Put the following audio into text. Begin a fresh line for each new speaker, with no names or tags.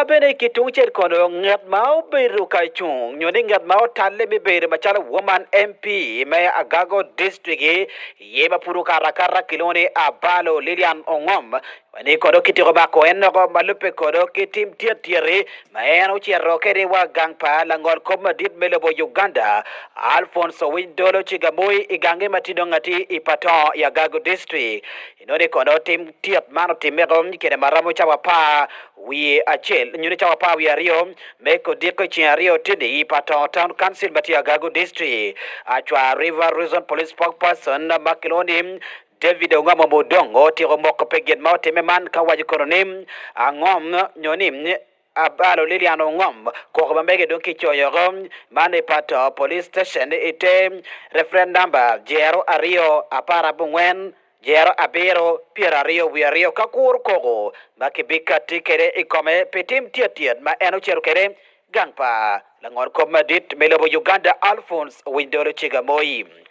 Ka bene ki tungcel kono, ngat ma obedo ka cung nyo ni ngat ma otalle me bedo macalo Woman MP me Agago District iye ma pud okato akata kilwongo ni Abalo Lilian Ongom ni kono kityeko mako en loko ma lubbe kono ki tim tyet tyet-ti ma en ocito kwede wa gang pa langol kop madit me lobo Uganda Alphonse Owiny Dolo Cigamoi i gange ma tye dong atir i Patong i Agago District. Inongo ni kono tim tyet man otimmeko i kine ma romo cawa apar wiye acel nyo ni cawa 12 me kodiko i ceng aryo tye-ni i Patong Town Council ma tye i Agago District. Acwar River Region Police Spokesperson ma kilwongo ni David Ongamo Mudong otyeko moko pi gin ma otimme man ka owaco kono ni, Angom nyo ni Abalo Lilian Ongom koko ma mege dong kicoyo oko man i Pato Police Station i te reference number jero aryo aparabongwen jero abiro pyeraryo wiye aryo ka kuro koko ma kibikatti kwede i kome pi tim tyet tyet ma en ocito kwede gang pa langol kop madit me lobo Uganda Alphonse Owiny Dolo Ciga Moi.